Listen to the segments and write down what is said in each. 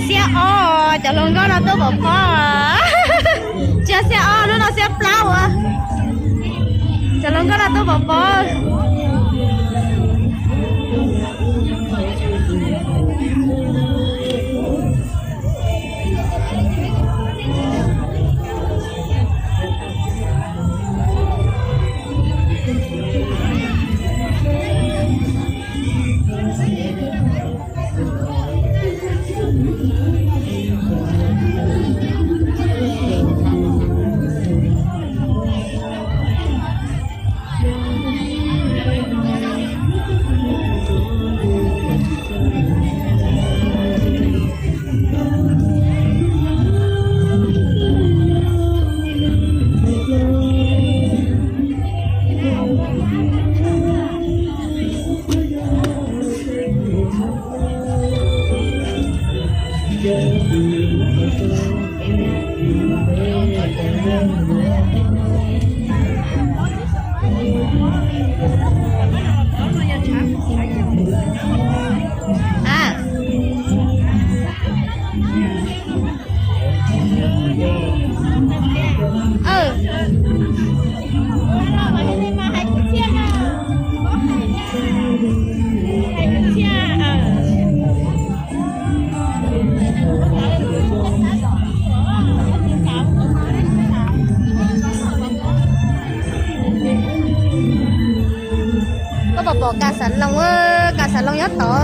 Xiab ob, cov hluas nkauj no tuaj pov pob. Tsis yog xiab ob, hnub no xiab plaub ua. Cov hluas nkauj no tuaj pov pob. Koj puas pom kas xav loos, kas xav loos nyob tod.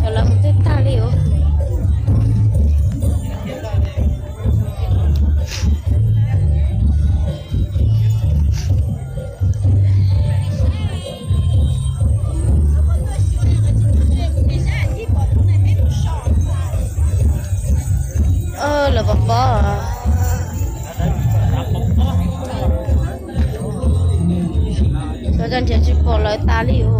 Cov lawv mus twb tag li os. Lawv pov pob. Cov cov nrhiav tsis pom lawv tas li os.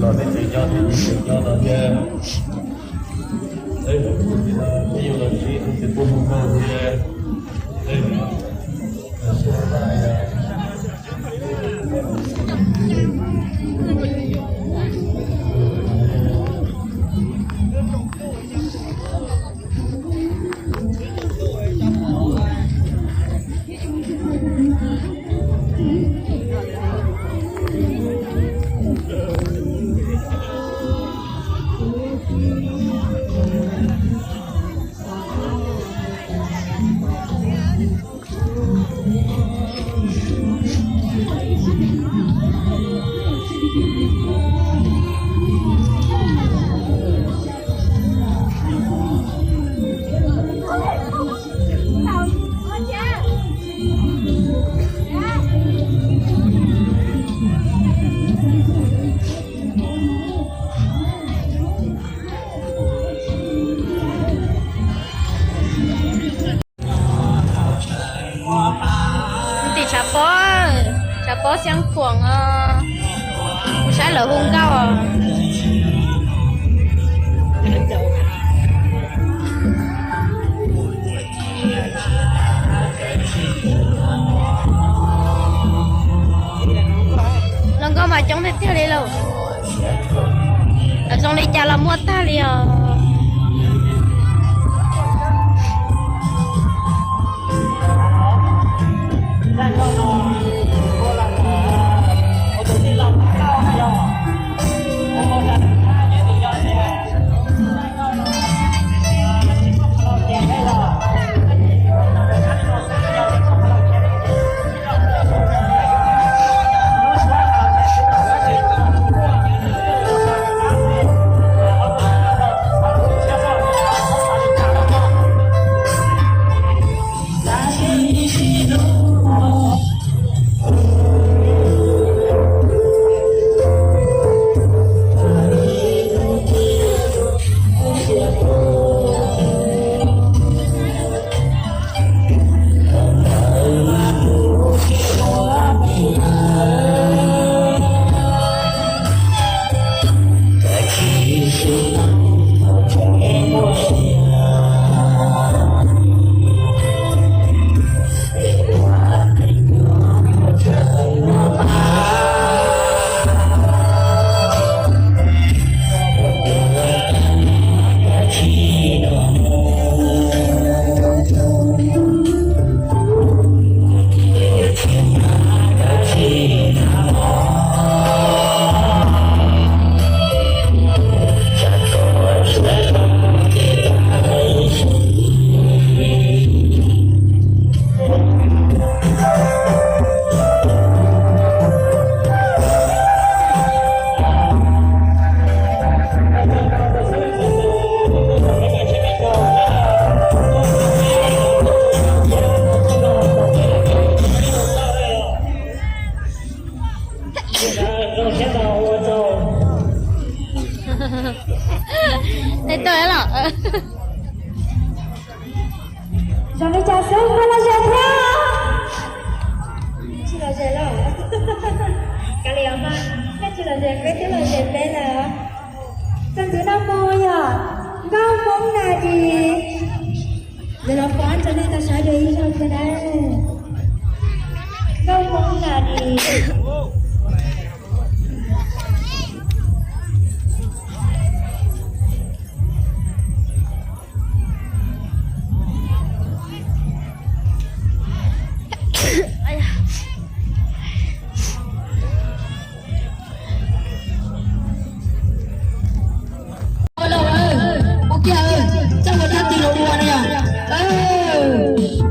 Los nej tseem nyob, nej tseem nyob no thiab. Ej, nej yuav los tsis, nej tsis pub mus noj thiab. Ej, Tim tshav pob, tshav pob Xeeb Khuam os, kuv saib lawv hu nkauj. Hluas nkauj mas coob tiag tiag li lauj. Lawv zoo li cas los muaj tag li os. Tej tau los. Zoo li cas xwb, koj lom zem thiab? Tsis lom zem los? Kav liam mas, koj tsis lom zem peb twb lom zem peb lawm. Txog ntxiv no mus yog nkauj Hmoob Nas Dis. Lawv los pov rau nej tau saib dua ib zaug thiab na. Nkauj Hmoob Nas Dis. Ua kiag, txaj ua thaj twg los ua na yog.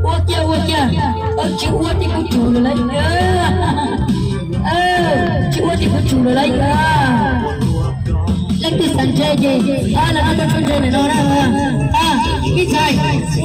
Ua kiag ua kiag, tsis ua ces kuv tsum lawm lauj. Tsis ua ces kuv tsum lawm lauj. Leej twg xav ntse ces los nrog rau tso ntse ntawm no na. Ib txhais.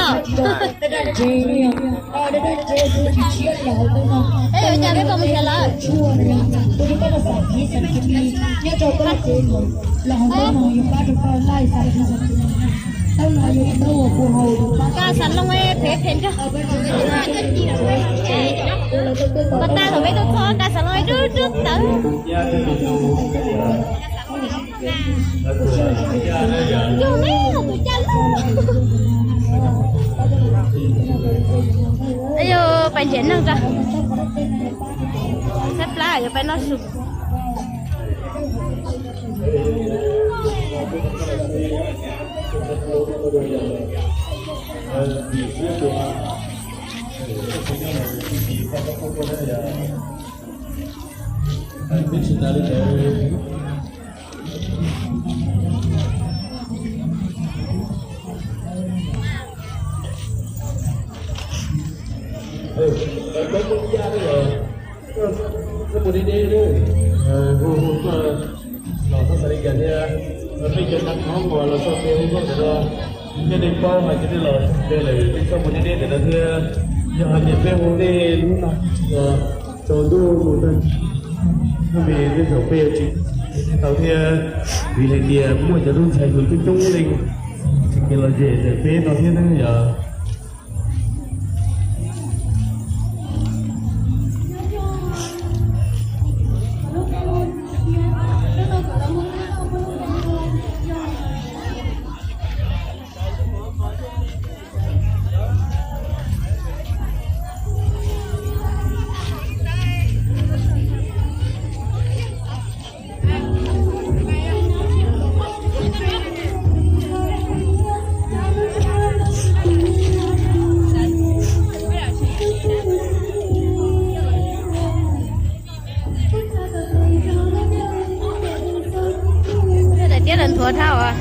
los. Es yuav cas peb puas mus nrhiav lawm? Koj xav loo phem phem nrog. Koj tag thaum peb tuaj txog koj xav loo dub dub tawv. Yog ne, tus caj lub. Yog pais nrhiav neeg tso. Txhab plab yuav pais noj su. Koj mus deb deb, hu hu koj los txhob xav li cas thiab. Peb cov neeg Hmoob uas los txog peb hu koj ntawm no, nej nej paub hais tias nej los txog peb lawm, nej txhob mus deb deb ntawm no thiab. Yog hais tias peb hu nej lub no los Tau ntuj mus tag, me tej zaum peb yuav tsis tau thiab, vim hais tias muaj cov tub ntxhais hluas coob coob leej tsis kev lom zem ntawm peb no thiab na yom. Daim tiab lawv nthuav dhau as.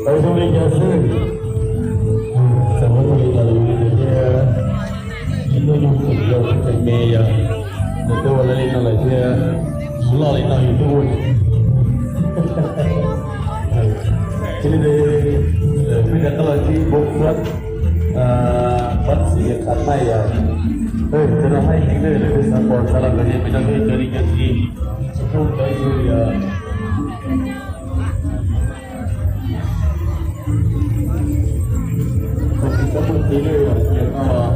Tau zoo li cas xwb, txawm muaj li cas los yus thiaj ib hnub yug kuj yog tseem me yog, nws tuaj ua li no lawm thiab, loj li no yus twb ua. Cia li peb rov qab los sib npau suav, pab txiv qhav thaj yom. Cov no hais tias lawv xav pom xav los ntawm nej, peb cov nej cov li cov txiv, tsis pub cov ib tug li os. Tsis tau muaj txiv li os, cia koj los,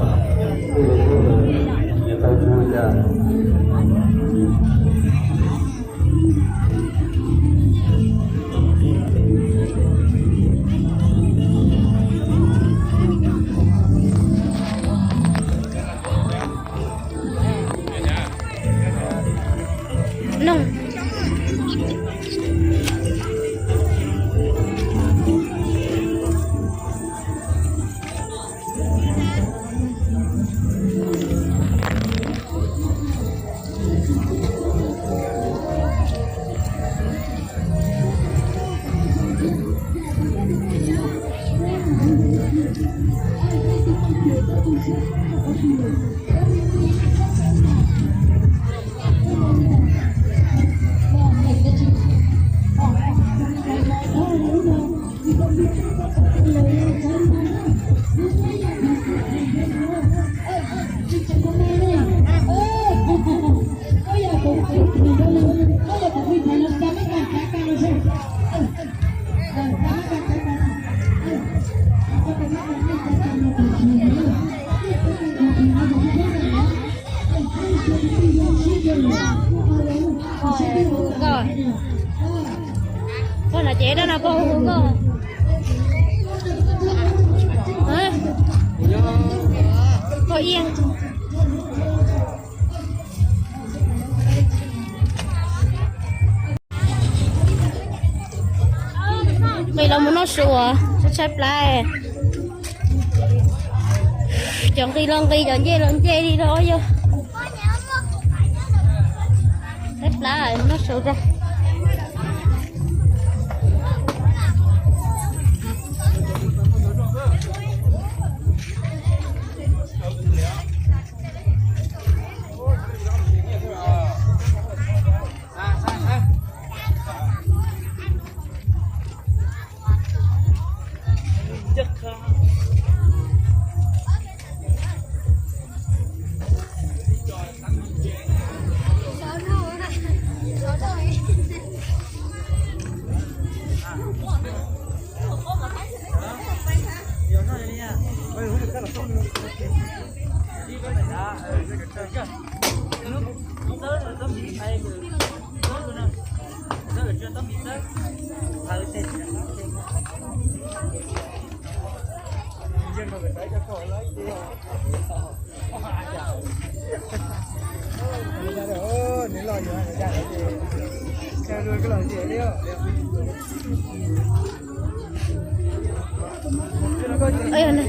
cia tau txhua yam. Noog. Hu nkauj. Koj na ces dab no koj hu nkauj. Koj iab. Nqis los mus noj su as, tshaib plab. Cov nqis los nqis, cov nce los nce li los yog. Tshaib plab, noj su tag.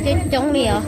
Coob coob li os.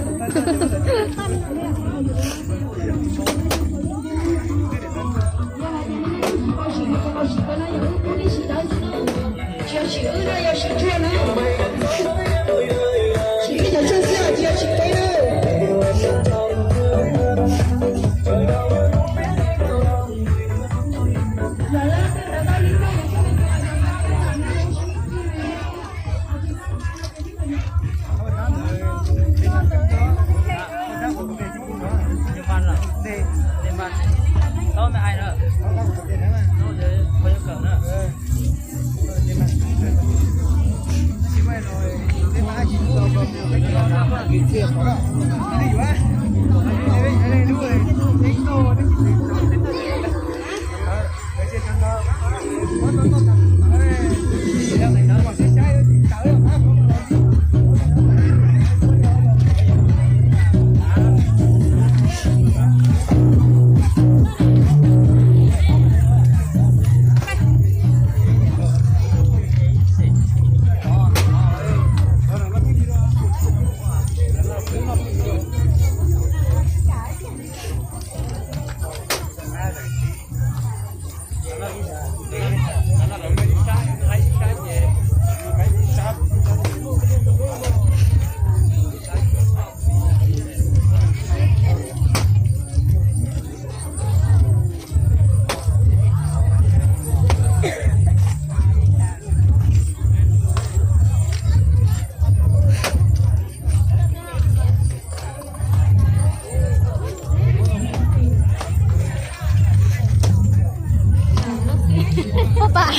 Pam.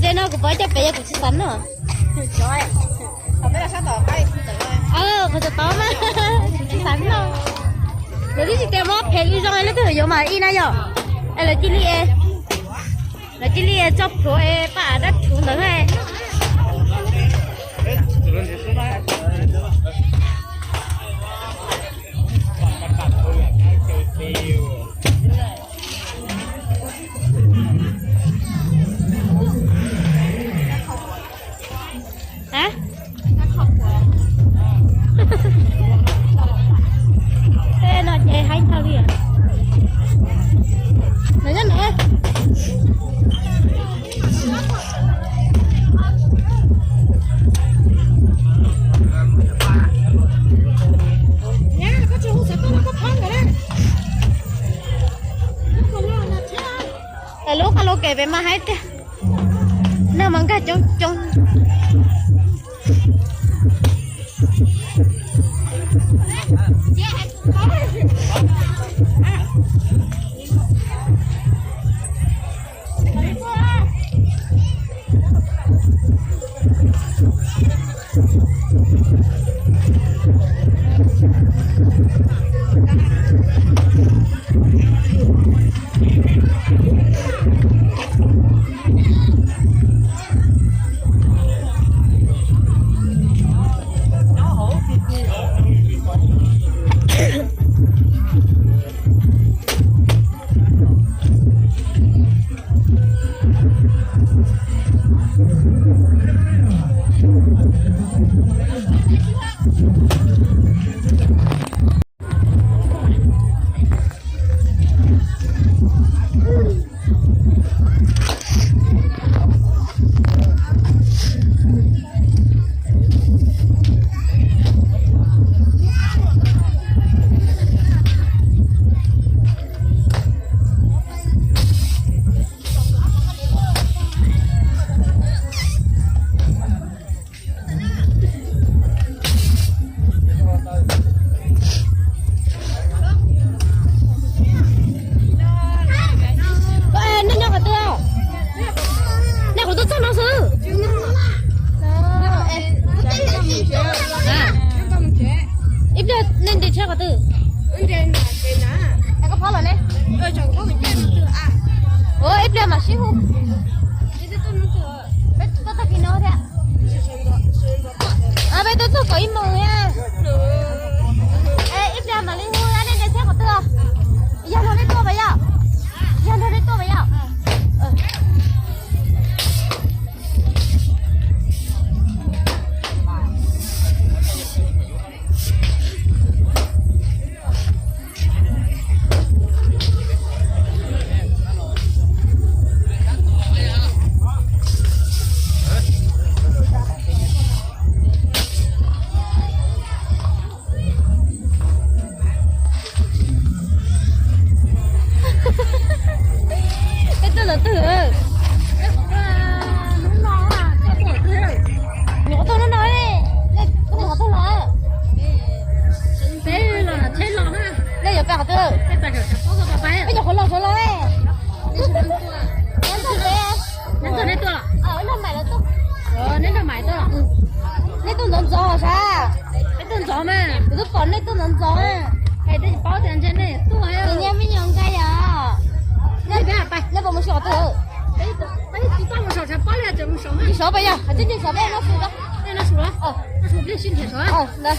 Txij no kuv pom cov pem yog kuv tsis xav noj. Qhov tod mas tsis xav noj. Lawv twb tsis tias muab phem li zoo, leej twg yuav mas ib na yom. Es lawv cia li, lawv cia li tso plhuav es pam dab rhuv ntawd. Hab, tej no ces haib tag li. Es lub karaoke pem mas haib tiag, neeg mas nkag coob coob. Nej nyob qhov twg? Nej kuv tuaj txog no xwb. Ib pliag nej nres tsheb qhov twg? Koj phob los ne? Ua ib pliag mam sib hu. Peb tuaj tag kis no thiab. Peb tuaj txog kaum ib moos thiab. Ib pliag mam li hu, nej nres tsheb qhov twg? Yog no nej tuaj pas yom? Yog no nej tuaj pas yom? Peb tuaj ntawm twg? Nyuam qhuav tuaj hnub no, nej tuaj qhov twg los? Nej yuav pais qhov twg? Peb nyuam qhuav los sawv los. Nyob ntawm peb, nyob ntawm nej tuaj, neb nrog Maiv tuaj. Nej tuaj ntxov ntxov sav? Peb tuaj ntxov mas. Kuv twb pom nej tuaj ntxov ntxov na. Hais twb tsis paub tias ntshe nej tuaj. Kuv nyiam me nyuam nkauj yom. Nej puas mus saum twg? Ntsis saud pas yog, tsis ntsis saud peb no su, no su, ntawd.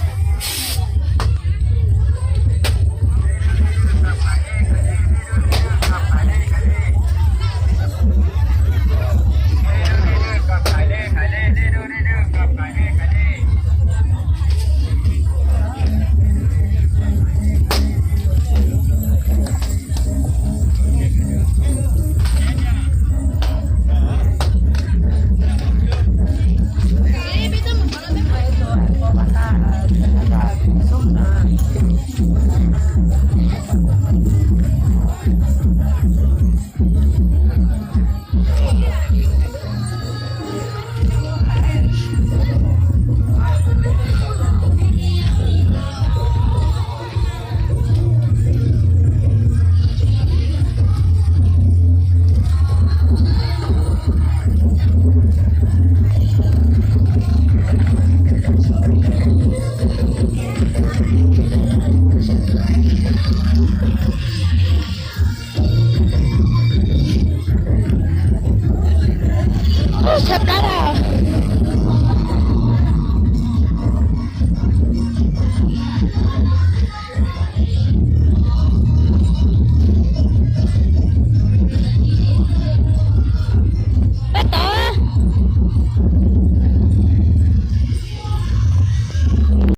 Ua,